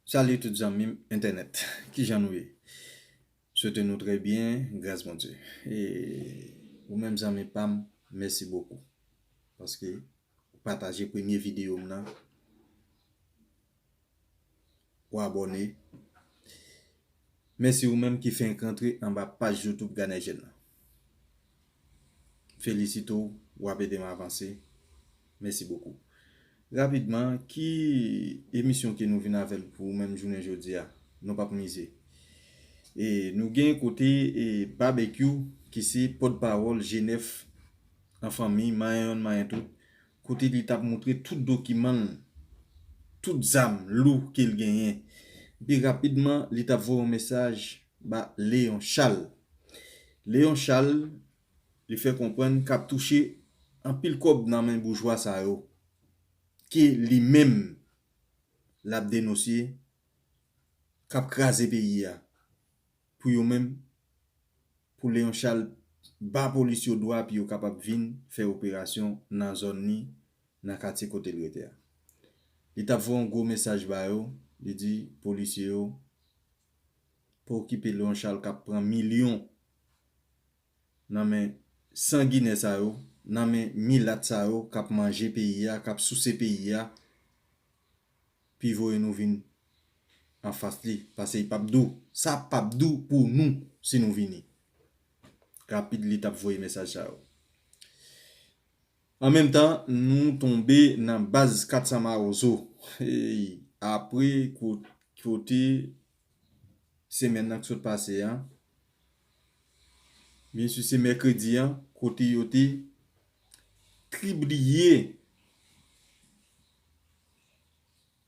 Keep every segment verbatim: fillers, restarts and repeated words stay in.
Salut tout zanmi m entènèt. Kijan nou ye? Swete nou trè byen, gras Bondye. E ou menm zanmi pa m, mèsi bokou. Paske ou pataje premye videyo m nan. Ou abòne. Mèsi ou menm ki fenk rantre anba paj YouTube Ganèjèn nan. Felisite w, w ap ede m avanse. Mèsi bokou. Rapidman, ki emisyon ke nou vin avè l pou ou menm jounen jodi a? Nou p ap mize. E nou gen kote e Babekyou ki se pòtpawòl G nèf an fanmi, manyen yonn, manyen tout, kote li t ap moutre tout dokiman l, tout zam lou ke l genyen. Epi rapidman, li t ap voye yon mesaj ba Léon Charles. Léon Charles, li fè konprann k ap touche anpil kòb nan men boujwa sa yo, ke li menm l ap denonse, k ap kraze peyi a. Pou yo menm, pou Léon Charles ba polis yo dwa pou yo kapab vin fè operasyon nan zòn li, nan katye kote l rete a. Li t ap voye yon gwo mesaj ba yo, li di polisye yo pa okipe Léon Charles k ap pran milyon nan men sanginè sa yo, nan men milat sa yo k ap manje peyi a, k ap souse peyi a, pi voye nou vin anfas li, paske li p ap dou. Sa p ap dou pou nou si nou vini. Rapid, li t ap voye mesaj sa yo. An menm tan, nou tonbe nan baz Kat San Mawozo. Hey, apre ko-, kote semèn nan k sot pase a, byen si se mèkredi a, kote yo te tribiye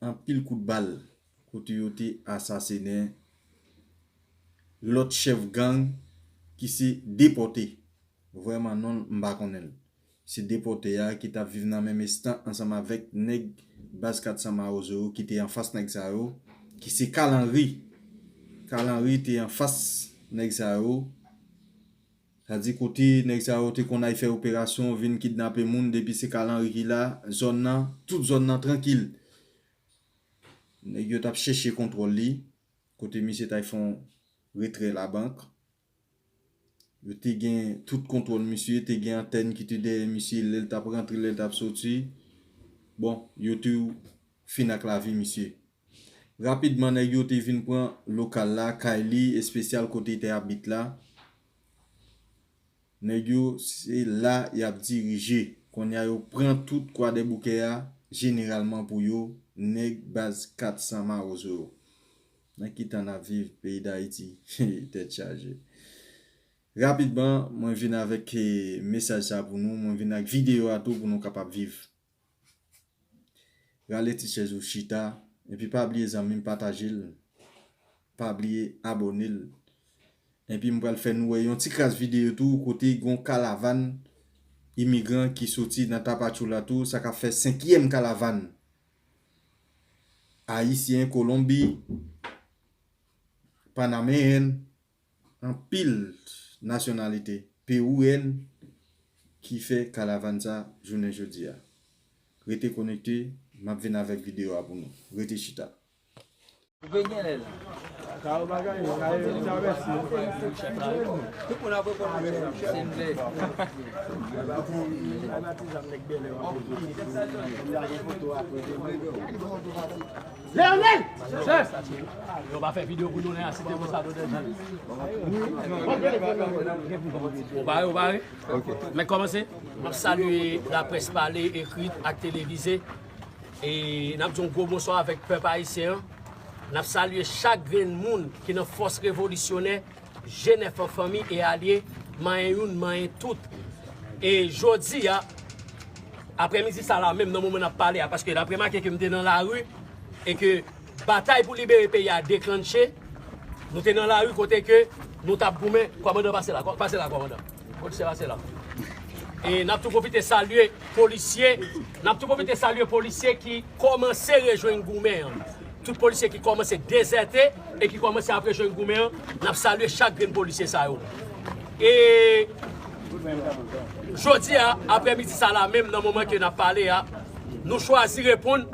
anpil kout bal, kote yo te asasinen lòt chèf gang ki se Depòte. Vrèman, non l, m pa konnen l. Se Depòte a ki t ap viv nan menm estan ansanm avèk nèg baz Kat San Mawozo yo ki te anfas nèg sa yo, ki se Kalanri. Kalanri te anfas nèg sa yo. Sa di kote nèg sa yo te konn al fè operasyon, vin kidnape moun, depi se Kalanri ki la, zòn nan, tout zòn nan trankil. Nèg yo t ap chèche kontwòl li, kote misye t al fè yon retrè labank. Yo te gen tout kontwòl misye, te gen antèn ki te dèyè misye, lè l t ap rantre, lè l t ap soti. Bon, yo te fin ak lavi misye. Rapidman, nèg yo te vin pran lokal la, kay li, espesyal kote li te abite la. Nèg yo, se la y ap dirije. Kounye a, yo pran tout Kwadèboukè a, jeneralman pou yo, nèg baz Kat San Mawozo yo. Nan ki tan n ap viv, peyi Dayiti? Tèt chaje. Rapidman, mwen vin avèk, eh, mesaj sa pou nou, mwen vin ak videyo a tou pou nou kapab viv. Rale ti chèz ou chita, epi pa bliye zanmi m pataje l, pa bliye abòne l. Epi m pral fè nou wè yon ti kras videyo tou kote gon kalavàn imigran ki soti nan Tapachula tou, sa k ap fè senkyèm kalavàn. Ayisyen, Kolonbi, Panameyen, anpil nasyonalite pewouyen ki fè kalavàn sa jounen jodi a. Rete konekte, m ap vin avèk videyo a pou nou. Rete chita. Ou pe gen lè l. Sa yo bagay, sa yo travèse. Tout moun ap reponn mwen, chèf. Silvouplè. Leonel! Chèf! Yo pa fè videyo pou nou, nen, asite pou sa, nou deja. Ou pare, ou pare? Ok. Men kòmanse. M ap salye laprès pale, ekri ak televize. E n ap di yon gwo bonswa avèk pèp ayisyen an. N ap salye chak grenn moun ki nan fòs revolisyonè, G nèf an fanmi e alye, manyen youn, manyen tout. E jodi a, aprèmidi sa la menm, nan moman n ap pale a, paske n ap remake ke m te nan lari e ke batay pou libere peyi a deklanche, nou te nan lari kote ke nou t ap goumen. Kòmandan, pase la, kò-, pase la, kòmandan. Pwoteje pase la. E n ap tou pwofite salye polisye, n ap tou pwofite salye polisye ki kòmanse rejwenn goumen an. Tout polisye ki kòmanse dezète e ki kòmanse ap rejwenn goumen an, n ap salye chak grenn polisye sa yo. E jodi a, aprèmidi sa la menm, nan moman ke n ap pale a, nou chwazi reponn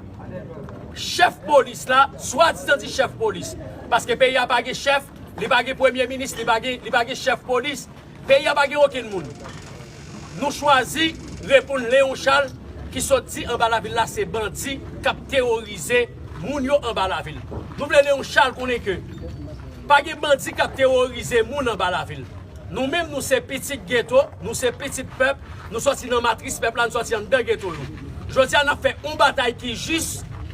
Chèf polis la, swadizan di chèf polis. Paske peyi a pa gen chèf, li pa gen premye minis, li pa gen, li pa gen chèf polis. Peyi a pa gen okenn moun. Nou chwazi reponn Leon Charles ki sot di anba lavil la se bandi k ap teworize moun yo anba lavil. Nou vle Leon Charles konnen ke pa gen bandi k ap teworize moun anba lavil. Nou menm, nou se pitit geto, nou se pitit pèp, nou sòti nan matris pèp la, nou sòti anndan geto yo. Jodi a, n ap fè yon batay ki jis,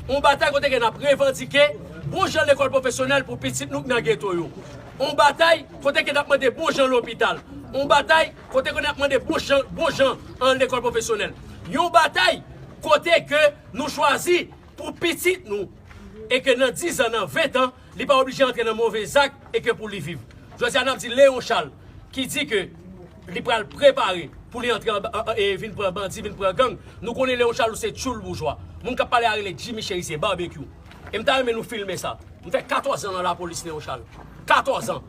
yon batay kote ke n ap revandike bon jan lekòl pwofesyonèl pou pitit nou k nan geto yo. Yon batay kote ke n ap mande bon jan lopital. Yon batay kote ke n ap mande bon jan, bon jan an lekòl pwofesyonèl. Yon batay kote ke nou chwazi pou pitit nou, e ke nan diz an, nan ven an, li pa oblije antre nan move zak e ke pou li viv. Jodi a, n ap di Leon Charles, ki di ke li pral prepare pou li antre anba, an, an, e vin pran bandi, vin pran gang. Nou konnen Leon Charles, ou se tchoul boujwa. Moun k ap pale a rele Jimmy Cherizier, Barbecue. E m ta renmen nou filme sa. M fè katòz an nan lapolis, Leon Charles. Katòz an.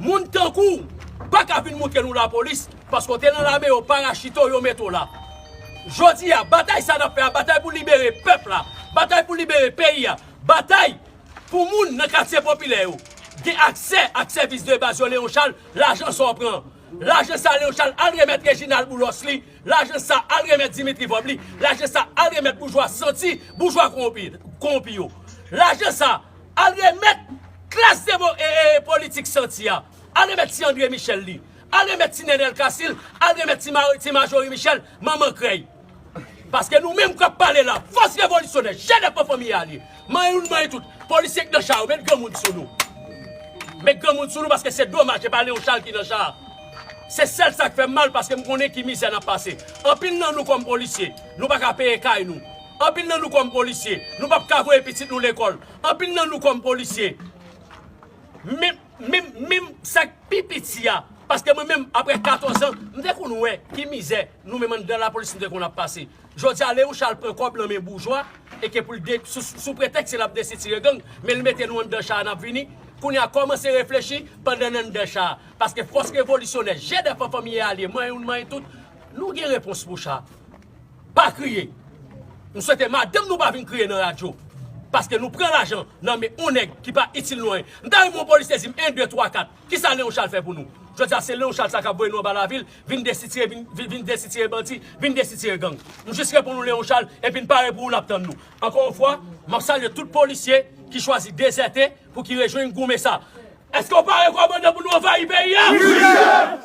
Moun tankou w pa ka vin moutre nou lapolis, paske w te nan lame, yo parachite w, yo mete w la. Jodi a, batay sa n ap fè a, batay pou libere pèp la, batay pou libere peyi a, batay pou moun nan katye popilè yo gen aksè ak sèvis de baz yo, Leon Charles, lajan sa w pran. Lajan sa, Leon Charles, al remèt Reginald Boulos li, lajan sa, al remèt Dimitri Vorbe li, lajan sa, al remèt boujwa santi, boujwa kowonpi, kowonpi yo. Lajan sa, al remèt klas demo, e, e, politik santi a. Al remèt ti André Michel li. Al remèt ti Nenel Casil. Al remèt ti, Ma, ti Marjorie Michel, manman krèy. Paske nou menm k ap pale la, fòs revolisyonè, G D F an fanmi alye. Manyen youn, manyen tout. Polisye k nan cha yo, met granmoun sou nou. Met granmoun sou nou paske se domaj, se pa Leon Charles ki nan cha a. Se sèl sa k fè m mal paske m konnen ki mizè n ap pase. Anpil nan nou kòm polisye, nou pa ka peye kay nou. Anpil nan nou kòm polisye, nou p ap ka voye pitit nou lekòl. Anpil nan nou kòm polisye, menm, menm, menm sa k pi piti a, paske mwen menm, apre katòz an, m te konn wè ki mizè nou menm anndan lapolis nou te konn ap pase. Jodi a, Leon Charles pran kòb nan men boujwa, e ke pou l de, sou, sou pretèks se l ap desitire gang, men l mete nou anndan cha a, n ap vini. Kounye a, kòmanse reflechi pandan n anndan cha a. Paske fòs revolisyonè, G D F an fanmi e alye, manyen youn, manyen tout, nou gen repons pou cha. Pa kriye. M swete madanm nou pa vin kriye nan radyo. Paske nou pran lajan nan men yon nèg ki pa itil nou anyen. M ta renmen yon polisye di m en, de, twa, kat. Kisa Leon Charles fè pou nou? Jodi a, se Leon Charles sa k ap voye nou anba lavil, vin desitire, vin, vin, vin desitire bandi, vin desitire gang. M jis reponn ou, Leon Charles, epi n pare pou ou, n ap tann nou. Ankò yon fwa, m ap salye tout polisye ki chwazi dezète pou ki rejwenn goumen sa. Èske w pare, kòmandan, pou nou anvayi peyi a? Wi,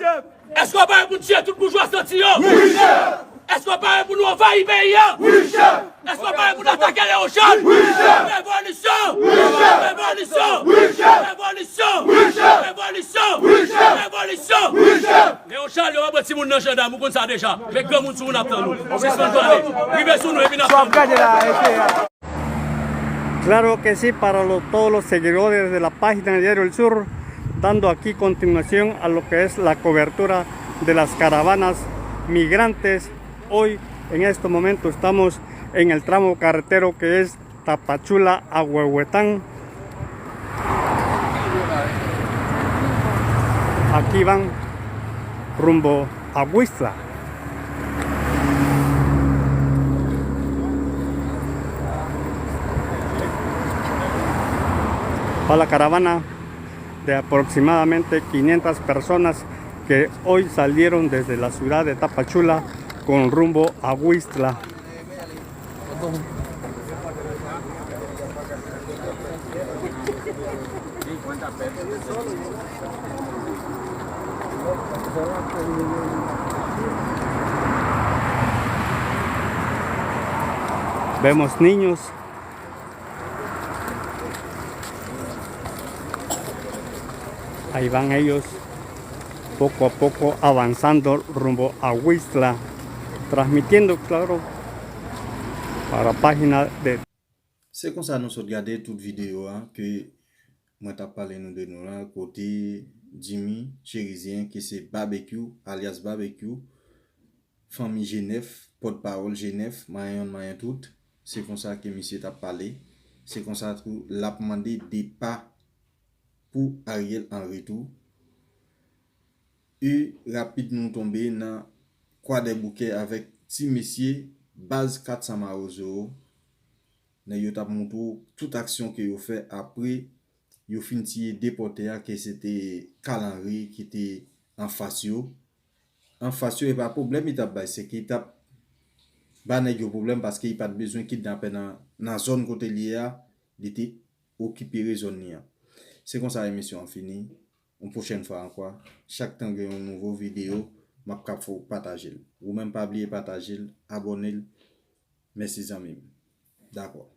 chèf! Èske w pare pou n tiye tout boujwa santi yo? Wi, chèf! Èske w pare pou nou anvayi peyi a? Wi, chèf! Èske w pare pou n atake Leon Charles? Wi, chèf! Revolisyon! Wi, chèf! Revolisyon! Wi, chèf! Revolisyon! Wi, chèf! Revolisyon! Wi, chèf! Revolisyon! Wi, chèf! Leon Charles, yo pa pran timoun nan jandam, ou konn sa deja. Men granmoun sou ou, n ap tann ou. Sispann pale. Rive sou nou, epi n ap tann ou. Claro que sí, para lo, todos los seguidores de la página Diario El Sur, dando aquí continuación a lo que es la cobertura de las caravanas migrantes. Hoy, en este momento, estamos en el tramo carretero que es Tapachula a Huehuetán. Aquí van rumbo a Huixtla. Para la caravana de aproximadamente quinientas personas que hoy salieron desde la ciudad de Tapachula con rumbo a Huixtla. Vemos niños. Ahí van ellos, poco a poco avanzando rumbo a Huixtla, transmitiendo, claro, para página de. Se konsa nou sot gade tout videyo a ke mwen t ap pale nou de nou la, kote Jimmy Cherizier, ki se Barbecue, alyas Barbecue, fanmi G nèf, pòtpawòl G nèf, manyen youn, manyen tout, se konsa ke misye t ap pale. Se konsa tou, l ap mande depa pou Ariel Henry tou. E rapid nou tonbe nan Kwadèboukè avèk ti mesye baz kat san Mawozo. Nèg yo t ap montre w tout aksyon ke yo fè apre yo fin tiye de pòtè a, ke se te Kalanri ki te anfas yo. Anfas yo, e pa pwoblèm li t ap bay, se ke li t ap ba nèg yo pwoblèm paske li pa t bezwen kidnapè nan, nan zòn kote li ye a, li te okipere zòn li an. Se konsa emisyon an fini. Yon pwochèn fwa ankò, chak tan gen yon nouvo videyo, m ap ka fè w pataje l. Ou menm pa bliye pataje l, abòne l. Mèsi zanmi m. Dakò.